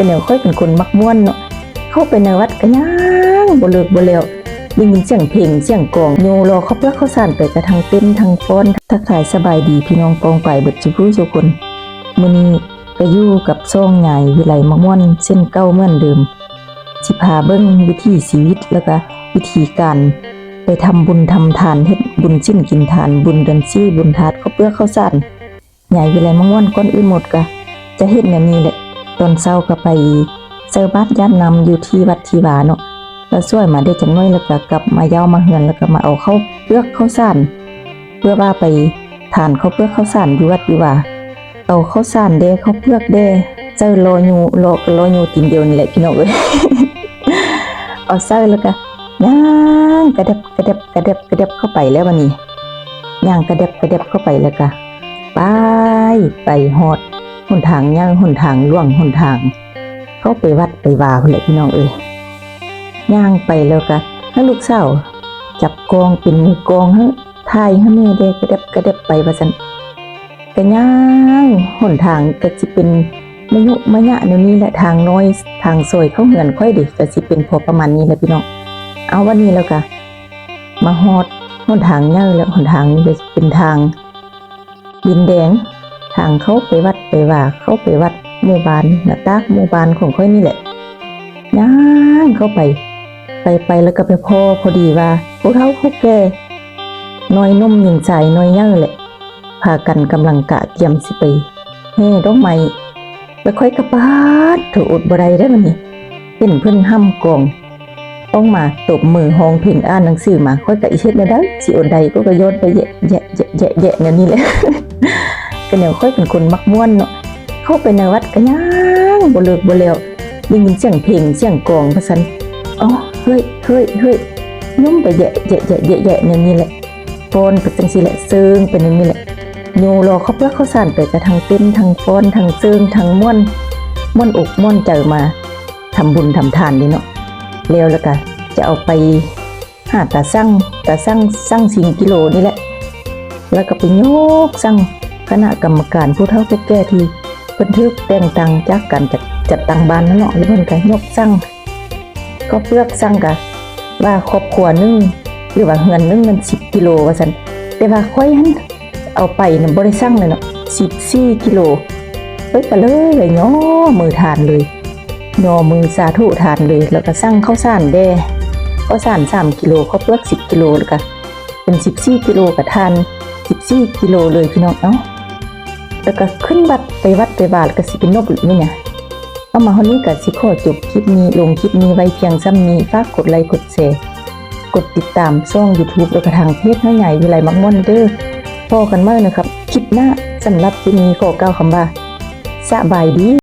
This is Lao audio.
ກໍແນວຂ້ອຍເປັນຄົນມັກມ່ວນເນາະ ເຂົ້າໄປໃນວັດກໍຍ່າງບໍ່ເລີກບໍ່ແລ້ວ ໄດ້ຍິນສຽງເພງສຽງກອງ ໂຍລໍເຂົ້າເປືອກເຂົ້າສານໄປ ກະທັງເຕັ້ນທັງຟ້ອນ. ທັກທາຍສະບາຍດີພີ່ນ້ອງປ້ອງປາຍເບິດສູ່ຜູ້ສູ່ຄົນ. ມື້ນີ້ກໍຢູ່ກັບຊ່ອງຍາຍວິໄລມັກມ່ວນເຊັ່ນເກົ່າເໝືອນເດີມ ຊິພາເບິ່ງວິຖີຊີວິດ ແລ້ວກະວິທີການໄປທຳບຸນທຳທານ ເຮັດບຸນສິນກິນທານ ບຸນເດືອນສີ່ ບຸນທາດ ເຂົ້າເປືອກເຂົ້າສານ. ຍາຍວິໄລມັກມ່ວນ ກ່ອນອື່ນໝົດກະຈະເຮັດແນວນີ້ແຫຼະ. ຕອນເຊົ້າກໍໄປໃສ່ບາດຢາດນ້ຳຢູ່ທີ່ວັດທີ່ວາເນາະ ແລ້ວຊ່ວຍມາໄດ້ຈັກໜ້ອຍ ແລ້ວກໍກັບມາເຍົາມາເຮືອນ ແລ້ວກໍມາເອົາເຂົ້າເປືອກເຂົ້າສານ ເພື່ອວ່າໄປທານເຂົ້າເປືອກເຂົ້າສານຢູ່ວັດຢູ່ວາ. ເອົາເຂົ້າສານແດ່ ເຂົ້າເປືອກແດ່ ໃສ່ລໍ້ຢູ່ ລໍ້ກໍລໍ້ຢູ່ຕີນດຽວນີ້ແຫຼະ ພີ່ນ້ອງເອີຍ. ເອົາໃສ່ແລ້ວກໍຍ່າງກະແດັບ ກະແດັບ ກະແດັບ ກະແດັບເຂົ້າໄປແລ້ວ ບາດນີ້ຍ່າງກະແດັບ ກະແດັບເຂົ້າໄປ ແລ້ວກະໄປ ໄປຮອດຫົນທາງໃຫຍ່ ຫົນທາງຫຼວງ ຫົນທາງ ເຂົ້າໄປວັດໄປວາພຸ້ນແຫຼະ ພີ່ນ້ອງເອີຍ. ຍ່າງໄປແລ້ວກະໃຫ້ລູກສາວຈັບກ້ອງ ເປັນມືກ້ອງ ໃຫ້ຖ່າຍໃຫ້ແມ່ແດ່ ກະແດັບ ກະແດັບໄປວ່າຊັ້ນ. ກະຍ່າງ ຫົນທາງກະຊິເປັນມະຍຸມະຍະແນວນີ້ແຫຼະ ທາງນ້ອຍ ທາງຊອຍເຂົ້າເຮືອນຂ້ອຍເດ ກະຊິເປັນພໍປະມານນີ້ແຫຼະ ພີ່ນ້ອງ. ເອົາ ວັນນີ້ແລ້ວກະມາຮອດຫົນທາງໃຫຍ່ແລ້ວ ຫົນທາງນີ້ກະຊິເປັນທາງດິນແດງ ທາງເຂົ້າໄປວັດໄປວາ ເຂົ້າໄປວັດໝູ່ບ້ານ ໜ້າຕາກໝູ່ບ້ານຂອງຂ້ອຍນີ້ແຫຼະ. ຍ່າງເຂົ້າໄປ ໄປ ໄປແລ້ວກໍໄປພໍ້ ພໍດີວ່າຜູ້ເຖົ້າຜູ້ແກ່ ນ້ອຍໜຸ່ມຍິງຊາຍ ນ້ອຍໃຫຍ່ແຫຼະ ພາກັນກຳລັງກະກຽມຊິໄປແຫ່ດອກໄມ້ ແລ້ວຂ້ອຍກໍປາດໂທ້ ອົດບໍ່ໄດ້ເດ້ບັດນີ້ ເຫັນເພິ່ນຮ່ຳກອງອອກມາ ຕົບມືຮ້ອງເພງ ອ່ານໜັງສືມາ ຂ້ອຍກໍເຮັດແນວໃດຊິອົດໄດ້ ຂ້ອຍກໍຍ້ອນໄປແຢະ ແຢະ ແຢະ ແຢະ ແນວນີ້ແຫຼະ. ກໍແນວຂ້ອຍເປັນຄົນມັກມ່ວນເນາະ ເຂົ້າໄປໃນວັດກໍຍ່າງບໍ່ເລີກບໍ່ແລ້ວ ໄດ້ຍິນສຽງເພງສຽງກອງວ່າຊັ້ນ ອໍ ເຮີ້ຍ ເຮີ້ຍ ເຮີ້ຍ ຍົມໄປແຢະ ແຢະ ແຢະ ແຢະ ແຢະ ແນວນີ້ແຫຼະ ຟ້ອນໄປຈັ່ງຊີ້ແຫຼະ ເຊິ່ງໄປແນວນີ້ແຫຼະ ໂຍລໍເຂົ້າເປືອກເຂົ້າສານໄປ ກະທັງເຕັ້ນທັງຟ້ອນ ທັງເຊິ່ງທັງມ່ວນ ມ່ວນອົກມ່ວນໃຈ ມາທຳບຸນທຳທານນີ້ເນາະ. ແລ້ວ ແລ້ວກະຈະເອົາໄປ ຫາຕາຊັ່ງ ຕາຊັ່ງ ຊ່າງຊິງກິໂລນີ້ແຫຼະ ແລ້ວກໍໄປຍົກຊ່າງຄະນະກຳມະການຜູ້ເຖົ້າຜູ້ແກ່ທີ່ເພິ່ນຖືກແຕ່ງຕັ້ງຈາກການຈັດ ຈັດຕັ້ງບ້ານຫັ້ນເນາະ ແລ້ວເພິ່ນກໍຍົກຊ່າງເຂົ້າເປືອກ ຊ່າງກະວ່າຄອບຄົວໜຶ່ງ ຫຼືວ່າເຮືອນໜຶ່ງແມ່ນສິບກິໂລວ່າຊັ້ນ ແຕ່ວ່າຂ້ອຍຫັ້ນ ເອົາໄປນະບໍ່ໄດ້ຊັ່ງເລີຍເນາະ ສິບສີ່ກິໂລ ຂ້ອຍກະເລີຍຍໍມືທານເລີຍ ຍໍມືສາທຸທານເລີຍ ແລ້ວກະຊັ່ງເຂົ້າສານແດ່ ເຂົ້າສານສາມກິໂລ ເຂົ້າເປືອກສິບກິໂລ ແລ້ວກະເປັນສິບສີ່ກິໂລ ກະທານສິບສີ່ກິໂລເລີຍ ພີ່ນ້ອງ. ເອົ້າ ແລ້ວກະຂຶ້ນວັດ ໄປວັດໄປວາ ແລ້ວກະຊິໄປນົບອີກແມ່ນຫຍັງ? ເອົາ ມາຮອດນີ້ກະຊິຂໍຈົບຄລິບນີ້ ລົງຄລິບນີ້ໄວ້ພຽງຊ່ຳນີ້ ຝາກກົດໄລກົດແຊ ກົດຕິດຕາມຊ່ອງຢູທູບ ແລ້ວກະທາງເພຈໃຫ້ຍາຍວິໄລມັກມ່ວນເດີ. ພໍ້ກັນໃໝ່ນະຄັບ ຄລິບໜ້າ. ສຳລັບຄລິບນີ້ຂໍກ່າວຄຳວ່າ ສະບາຍດີ